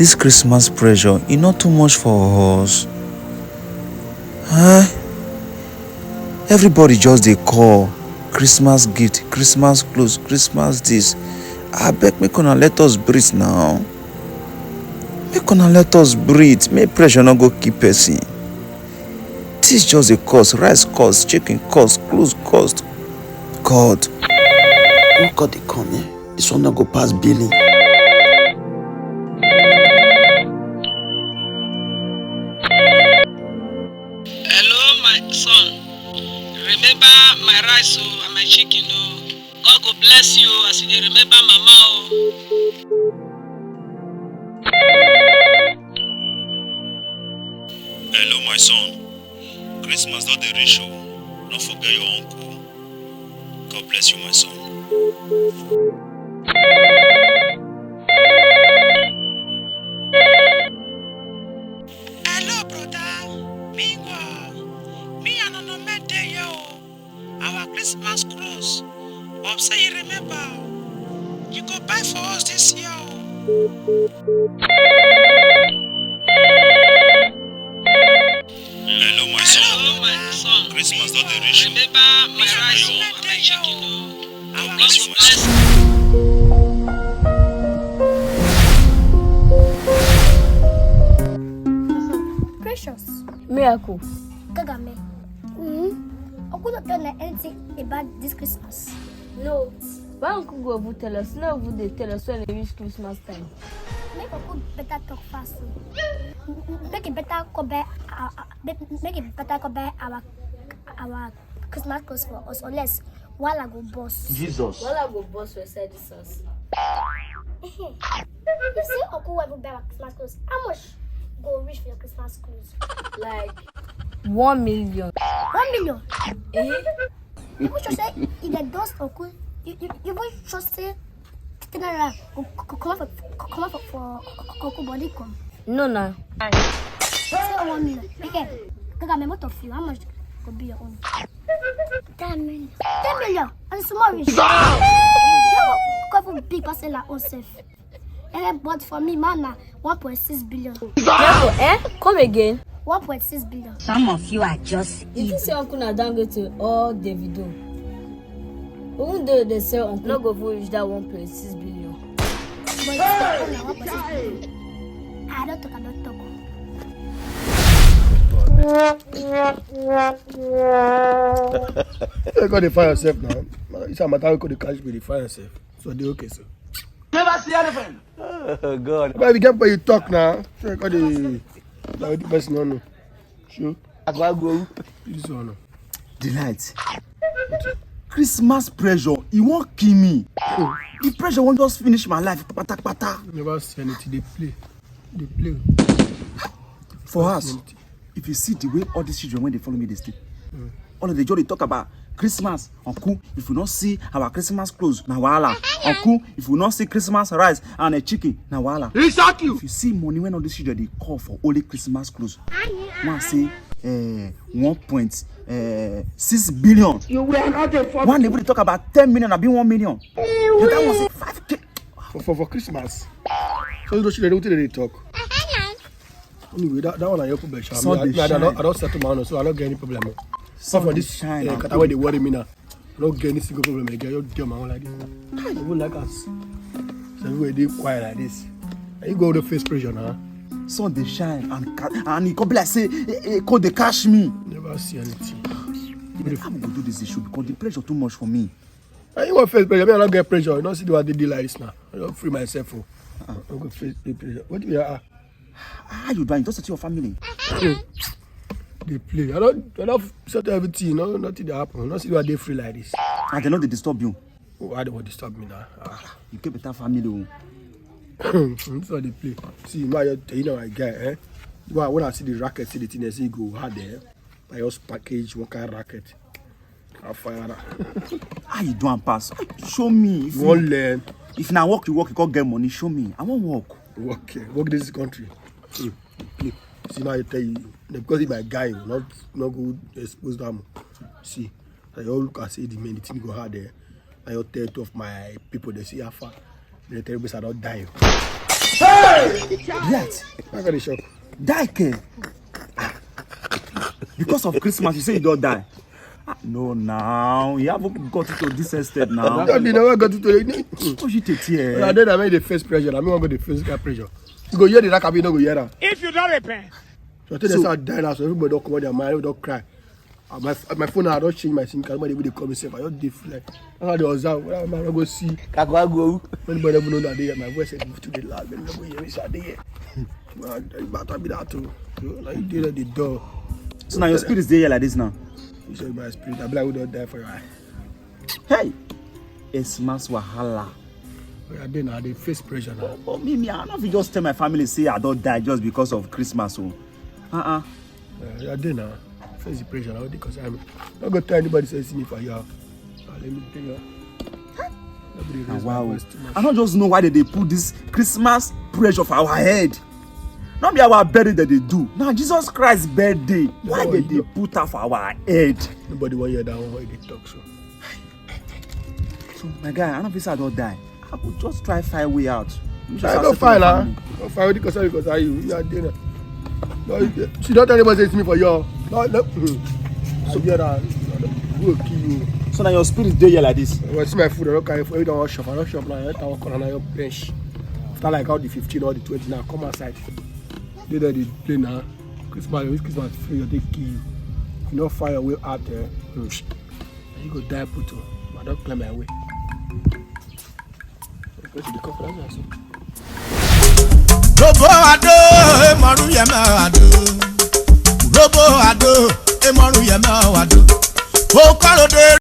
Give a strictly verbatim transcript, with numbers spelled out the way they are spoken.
This Christmas pressure, e not too much for us. Huh? Everybody just dey call. Christmas gift, Christmas clothes, Christmas this. I beg, make una let us breathe now. Make una let us breathe. Make pressure not go keep person. This just a cost. Rice cost, chicken cost, clothes cost. God. Who God dey come here? This one not go pass billing. Hello, my son. Remember my rice o and my chicken o. God go bless you as you dey remember mama o. Hello, my son. Christmas don dey reach o. No forget your uncle. God bless you, my son. Hello, brother. Me go. Me and Onome dey here o. Our Christmas clothes. Hope say you remember. You go buy for us this year o. Hello, my son. Hello, my son. Christmas don dey reach o. Remember my rice o and my chicken o. God go bless you. Precious. Miracle. Kagame. Mm-hmm. Uncle not tell me anything about this Christmas. No. Why uncle go even tell us? No, even dey tell us when e reach Christmas time. Make uncle better talk fast o. Make it better cover our, make, make it better cover our, our Christmas clothes for us, unless wahala go burst. Jesus. Wahala go burst for inside this house. You see, uncle will even buy our Christmas clothes. How much go reach for your Christmas clothes? Like one million. One million? Eh? You sure say if they dust uncle, you, you, you even sure say ten naira go, go, go come out for, go come out for, for uncle body come? No, na. Say one million. Okay. Gaga, my motor fuel, how much go be your own? Ten million. Ten million? And it's small rich. Yo, go for big person like yourself. Eh, but for me, man, na one point six billion. Miracle, eh? Come again. One point six billion. Some of you are just You evil. Think say uncle na Dangote or Davido? Even though they sell uncle, no go even reach that one point six billion. But it's not na one point six billion. I don't talk, I don't talk. You go dey find yourself now. You say matter go dey catch me dey find yourself. So dey okay so. Never see anything. Oh God. But if you get where you talk now, so you go dey like the person no know. Sure. Agbago. This one. Delight. Christmas pressure, e wan kill me. The pressure wan just finish my life patapata. Never see anything. They play. They play. For us, if you see the way all these children when they follow me, they sleep. All of the joy they talk about Christmas, uncle. If you not see our Christmas clothes, na wahala. Uncle, if you not see Christmas rice and a chicken, na wahala. He shock you. If you see money when all these children they call for only Christmas clothes, one say uh, one point six billion. You were not a fucking One even dey talk about ten million, abi one million. But that one say five K. For, for, for Christmas. So those children, what do they talk? Anyway, that, that one I open by Sham. Sunday I, I, I, don't, shine. I don't settle my own, so I don't get any problem. Except for Sunday this shine uh, and Kata where they worry me now. I don't get any single problem again. I don't get my own like this. I don't like us. So everywhere they quiet like this. And you go to face pressure now. Sun dey shine and ca- and e come be like say e e come dey catch me. Never see anything. But how we go do this issue because the pressure too much for me. And you want face pressure? Me, I don't get pressure. You don't see the way they do like this now. I don't free myself. Oh. I don't go face the pressure. What do you are? How you doing? Just to your family. They play. I don't. I don't settle everything. No, nothing dey happen. I don't see why they free like this. And they no dey disturb you. Why they want disturb me now? Ah. You get better family. Oh. This one they play. See, my, you know, my guy, eh? Why when I see the racket, see the thing, I say go hard there. I just package one kind of racket. I fire that. How you do and pass? Show me. If You won't you, learn. If na work you work, you can't get money. Show me. I won't work. Work, eh, work this country. Hmm. Play. See, now I tell you, because he's my guy, not not good expose them. See, I all look and say the men, the thing go hard there. I all tell two of my people, they see how far. They tell me say I don't die. Yet, I got a shock. Die ke. Because of Christmas, you say you don't die. Ah, no, now you haven't got it to this extent now. That be never got it to you. What you take here? I did. I made the first pressure. I mean, I got the physical pressure. You go hear the like I be no go hear am. If you don't repent, So I tell them say I die now. So everybody don't come out their mind. Everybody don't cry. Uh, my my phone, I don't change my SIM card. Nobody will dey call me safe. I just dey free. Like, that's how they observe. When I go see. Kakwago. Anybody even know that they hear my voice? If to the loud, they never hear me. So I dey here. But I be that too. So, like, you did at the door. So now your spirit is there like this now. You said my spirit. I be like, we don't die for your eye. Hey, Xmas wahala. But I did now. I dey face pressure now. But me, me, I don't fit just tell my family say I don't die just because of Christmas. Oh, uh-uh. Uh, I did now. Face the pressure now. Because I'm not gonna tell anybody say see me for you. Uh, let me tell you. Nobody raise my Wow. Voice too much. I don't just know why they, they put this Christmas pressure for our head. Not be our birthday that they do. Now Jesus Christ birthday. Why No, they, you they put that for our head? Nobody want hear that one. Why they talk so? So my guy, I don't feel say I don't die. I could just try find way out. Just I don't accept find my her. family. Don't find because because I you you are there. No, she don't tell anybody say it's me for you. No, no. So yeah, that will kill you. So now your spirit dey here like this. When I see my food, I don't carry for you. Don't wash up. I don't shop now. I don't walk on your bench. After like all the fifteen or the twenty now, come outside. They there they play now. Christmas, this Christmas free, they kill you. You know fire way out there. Hmm. You go die put. I don't clear my way. Go to the conference. Robo ado, emaru yeme ado. Robo ado, emaru yeme ado. Okaro de